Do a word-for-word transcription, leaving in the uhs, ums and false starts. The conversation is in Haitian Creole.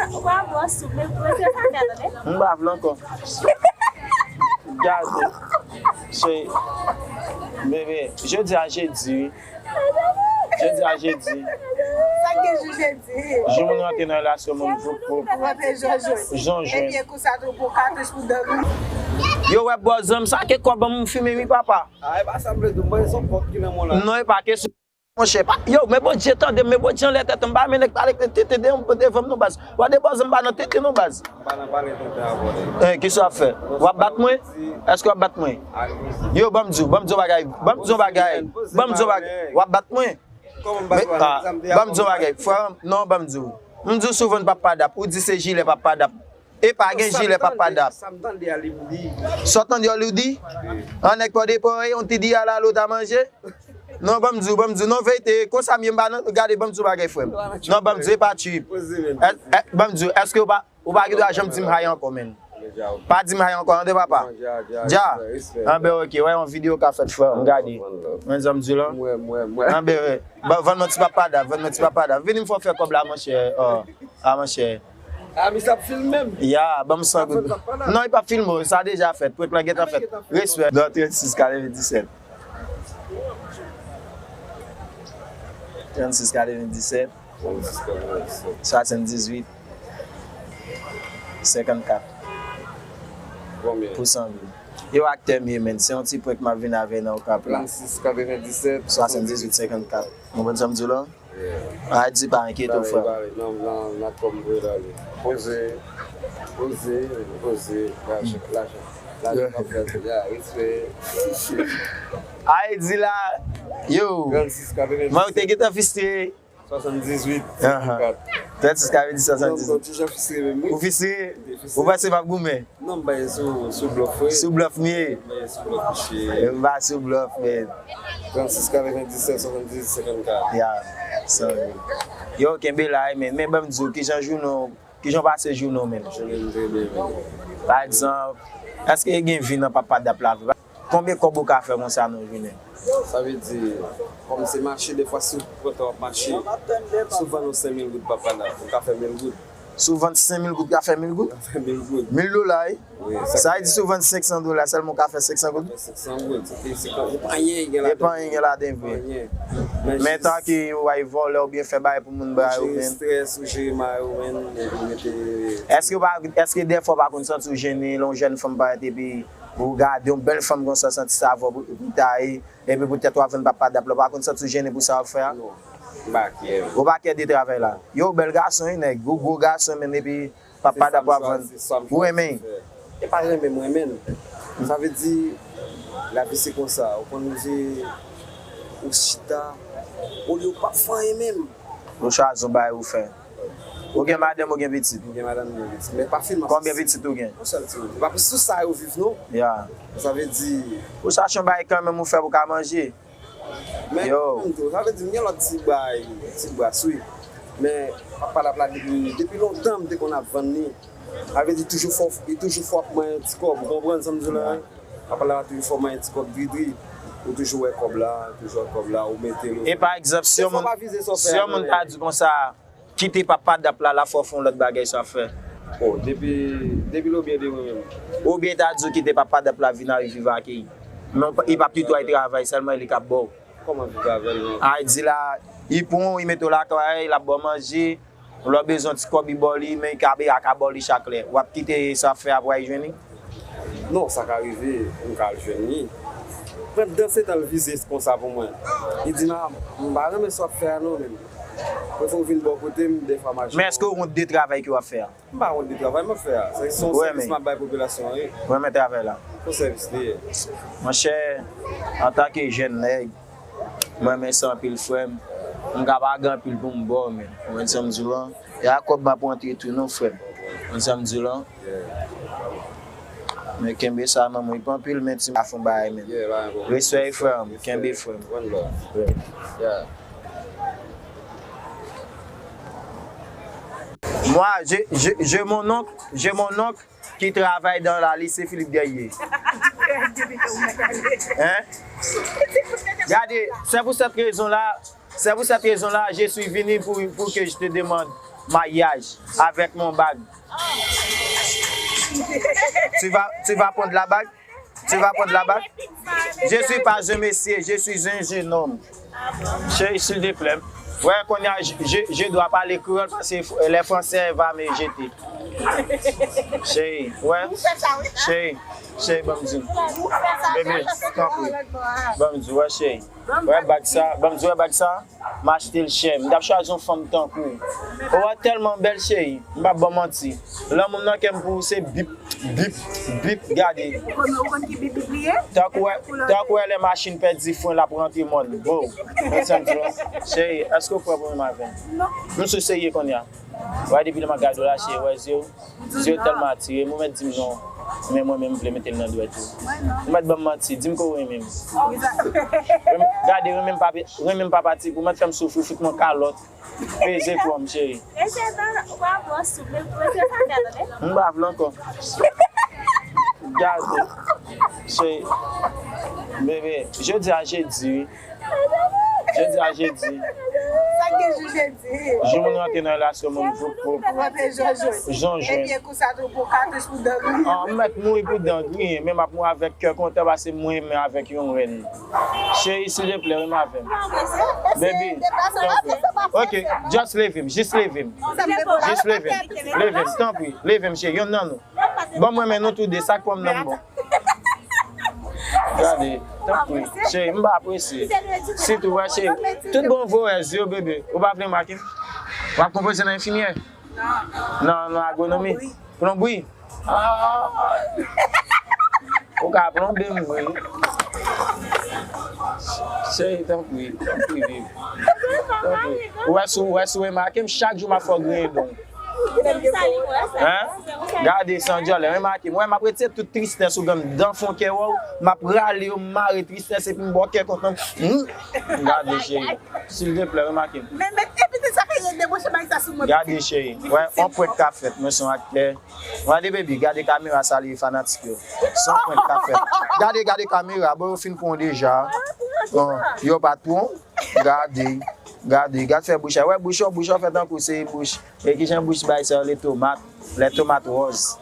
Ou pa bwè soup, men pou se sa fè, tande. M pa vle ankò. Gade. Se, bebe, jodi a jedi, wi. Jodi a jedi. Sa gen jou jedi? Jou moun rantre nan relasyon moun pou, pou, pou rantre jou jedi. Jou jedi. Ebyen, konsa tou pou katouch pou dòmi. Yo, wè, bòzanm, sa ke kòb an m fimen, wi, papa. A, e pa sa m vle di w, mwen, se yon pòt ki nan men w la. Non, e pa kesyon. Monchè, pa, yo, men Bondye tande m, men Bondye anlè tèt mwen, m pa renmen nèg pale tete de, devan m non baz. W a de bòzanm pa nan tete non baz. M pa nan pale tenten avè w. Eh, kisa w ap fè? W ap bat mwen? Èske w ap bat mwen? Yo, ban m di w, ban m di w bagay, ban m di w bagay, ban m di w bagay. W ap bat mwen? Kòman m bat w? Ban m di w bagay, frè, non, ban m di w. M di w souvan Papa Dap, ou di se jilè Papa Dap. E pa gen jilè Papa Dap. Sa m tande a li m di. Sa w tande a li w di? An nèg pò de pò, yon ti di a la lo ta manje. Non, ban m di w, ban m di w. Non, verite, konsa m ye m pa nan, gade, ban m di w bagay, frè m. Non, ban m di w, e pa trip. Ban m di w, èske w pa, ou pa gen dwa janm di m hay ankò, menn. Pa di m hay ankò, tande, papa. Dja. Anben, ok, wè, yon videyo ka fèt, frè m, gade. Mwen, sa m di w la. Anben, wè. Vann mwen ti Papa Dap, vann mwen ti Papa Dap. Vini m fè w fè kòb la, monchè. A, monchè. A, misye ap filme m. Ya, ban m san goud. Non, li p ap filme w, sa deja fèt. Prank lan gentan fèt. Respè. Non, trannsis katrevenndisèt. Trannsis katrevenndisèt. Swasanndizuit. Senkannkat. Konbyen? Pou san goud. Yo aktè m ye, menn. Se yon ti prank m ap vin avè nan Okap la. Trannsis katrevenndisèt. Swasanndizuit senkannkat. Ou konprann sa m di w la? Ayiti pa enkyete w, frè. Nan, nan, nan kòm vre la li. Poze, poze, poze, lajan, lajan, lajan pa fè, ya, respè. Ayiti la, yo. Trannsis katrevenndisèt. Mwen te gentan fistre. Swasanndizuit senkannkat. Trannsis katrevenndisèt swasanndizuit. Ou fistre? Ou panse m ap goumen? Non, m bay sou, sou blòf, wi. Sou blòf m ye. M bay sou blòf, mesye. M pa sou blòf, men. Trannsis katrevenndisèt swasanndizuit senkannkat. Ya, sorry. Yo, kenbe la, wi, men. Men ban m di w, kijan jounen w, kijan w pase jounen w, men? Jounen m trè byen, men. Pa egzanp, èske gen vi nan Papa Dap la vre? Konbyen kòb ou ka fè konsa nan yon jounen? Sa vle di, kòm se mache, defwa si w pran tan w ap mache, si w vann yon senk mil goud Papa Dap, ou ka fè mil goud. Si w vann senk mil goud, ka fè mil goud? Ka fè mil goud. Mil dola, wi. Wi, sa vle di si w vann senk san dola sèlman, ou ka fè senk san goud? Fè senk san goud. Se, se pa, se pa anyen ki gen ladan. E pa anyen ki gen ladan vre. Anyen. Men tanke ou al vòlè oubyen fè bagay pou moun ba yo, men. Ou jere strès, ou jere mare w, men, epi w mete. Èske w pa, èske dèfwa w pa konn santi w jennen lè yon jèn fanm parèt epi ou gade yon bèl fanm konsa, santi sa avè w pou, pou ta ye, epi poutèt w ap vann Papa Dap la, w pa konn santi w jennen pou sa w ap fè a? Non. M pa kè. Ou pa kè de travay la? Yo, bèl gason, wi, nèg. Ou gwo gason, men epi Papa Dap w ap vann. Ou renmen? E pa renmen, m renmen l. Sa vle di, lavi se konsa. Ou konn rive, ou chita, olye w p ap fè anyen menm. Ou chwazi yon bagay ou fè. Ou gen madanm, ou gen pitit? M gen madanm, m gen pitit. Men pa fin. Konbyen pitit ou gen? Yon sèl timoun. E pa pou sou sa yo viv, non. Ya. Sa vle di. Ou chache yon bagay kanmenm ou fè pou ka manje. Men, yo, menm tou, sa vle di, m gen lòt ti bay, ti bras, wi. Men, Papa Dap la, depi, depi lontan, m te konn ap vann li. Sa vle di, toujou fò, li toujou fò ap manyen ti kòb, ou konprann sa m di w la, wi? Papa Dap la toujou fò manyen ti kòb dridri. Ou toujou wè kòb la, toujou wè kòb la, ou mete l. E pa egzanp, si yon moun, si yon moun ta di konsa, kite Papa Dap la, la fò fè yon lòt bagay, sa w ap fè? Bon, depi, depi l oubyen de mwen menm. Oubyen ta di w kite Papa Dap la vin al viv ak li. Men li p ap pito al travay, sèlman li k ap ba w. Kòman viv avè l, non? A, li di la, li pran w, li mete w lakay, l ap ba w manje. Lè w bezwen ti kòb, li ba w li, men li ka, li ka ba w li chak lè. W ap kite sa w ap fè a pou w al jwenn li? Non, sa ka rive, m ka al jwenn li. Pandansetan, l vize konsa pou mwen. Li di, "Nan, m pa renmen sa w ap fè a, non, menm. Prefere w vin bò kote m, dèfwa m a jwenn w." Men èske w wont de travay ke w ap fè a? M pa wont de travay m ap fè a. Se, se yon sèvis m ap bay popilasyon an, wi. Ou renmen travay la? Se yon sèvis li ye. Monchè, antanke jèn nèg, mwen renmen sa anpil, frè m. M ka pa gen anpil pou m ba w, men. Ou konprann sa m di w lan? E a kòb m ap rantre tou, non, frè m. Ou konprann sa m di w lan? Men kenbe sa nan men w, li pa anpil, men ti m ap fè yon bagay, men. Respè, frè m. Kenbe, frè m. Moi, j'ai, j'ai, j'ai mon oncle, j'ai mon oncle qui travaille dans la lycée Philippe Guerrier. Hein? Gade, c'est pour cette raison-là, c'est pour cette raison-là, je suis venu pour, pour que je te demande. Mariage avec mon bague. Tu vas, tu vas prendre la bague? Tu vas prendre la bague? Je suis pas un monsieur, je suis un jeune homme. Cheri, s'il te plaît. Ouais, kounye a, je, je, je dois parler créole parce que les Français va me jeter. Cheri, ouais. Cheri, cheri, ban m di. Bebe, tanpri. Ban m di, ouais, cheri. Ouais, bag sa, ban m di, ouais, bag sa. M achte l chè. M t ap chwazi yon fanm tankou w. Ou wè tèlman bèl, cheri. M p ap ba w manti. Lanmou m nan kè m pou ou se bip, bip, bip. Gade. Ou konn, ou konn ki bip bip li ye? Tankou wè, tankou wè lè machin pèdi fren l ap rantre mòn. Bow. Mwen santi w. Cheri, èske w prè pou menm avè m? Non. Nou sou serye kounye a. Wè, depi lè m ap gade w la, cheri, wè zye w. Zye w tèlman atire m, ou mèt di m non. Men mwen menm, m vle mete l nan dwèt ou. Ou mèt ban m manti, di m ke w renmen m. Renmen- Gade, renmen m pa, renmen m pa pati, ou mèt fè m soufri, fout mwen kalòt, peze kò m, cheri. M pa vle ankò. Gade, cheri, bebe, jodi a jedi, wi. Jodi a jedi. Sa k gen jou jedi? Jou moun rantre nan relasyon moun voup voup. Ou rantre jan jwenn. Jan jwenn. Ebyen konsa tou pou katouch pou dan griyen. Ah, m mèt mouri pou dan griyen, men m ap mouri avèk kè kontan paske m renmen avèk yon rèn. Cheri, silvouplè, renmen avè m. Baby, tanpri. Ok, just leve m, jis leve m. Jis leve m. Leve m, tanpri. Leve m, cheri, yonn nan nou. Ban mwen men nou tou de, sa k pran m nan m bon. Gade, tanpri, cheri, m pa prese. Sitou, wè, cheri, tout bon voyè, zye w, bebe. Ou pa vle make m? W ap konpoze nan enfimyè? Nan, nan agwonomi? Plonbri? Ah! Ou ka plonbe m vre. Cheri, tanpri, tanpri, baby. Tanpri. Ou wè si, ou wè si w remake m, chak jou m ap fè w griyen don. Hein? Gade, san djòlè, remake, mwen, m ap retire tout tristès ou gen dan fon kè w, m ap rale yo, m mare tristès, epi m ba w kè kontan. Hmm? Gade, cheri, silvouplè, remake m. Men, men, epi sa fè yo debouche bay sa sou mwen. Gade, cheri, wè, on prank ka fèt, mwen se yon aktè. Gade, baby, gade kamera, salye fanatik yo. Se on prank ka fèt. Gade, gade kamera, bon, yo fin pran w deja. Bon, yo pa t pran w. Gade, gade, gade fè bouch la. Wè, bouch yo, bouch yo fè tankou se bouch. E kijan bouch bay sa yo, le tomat, le tomat rose.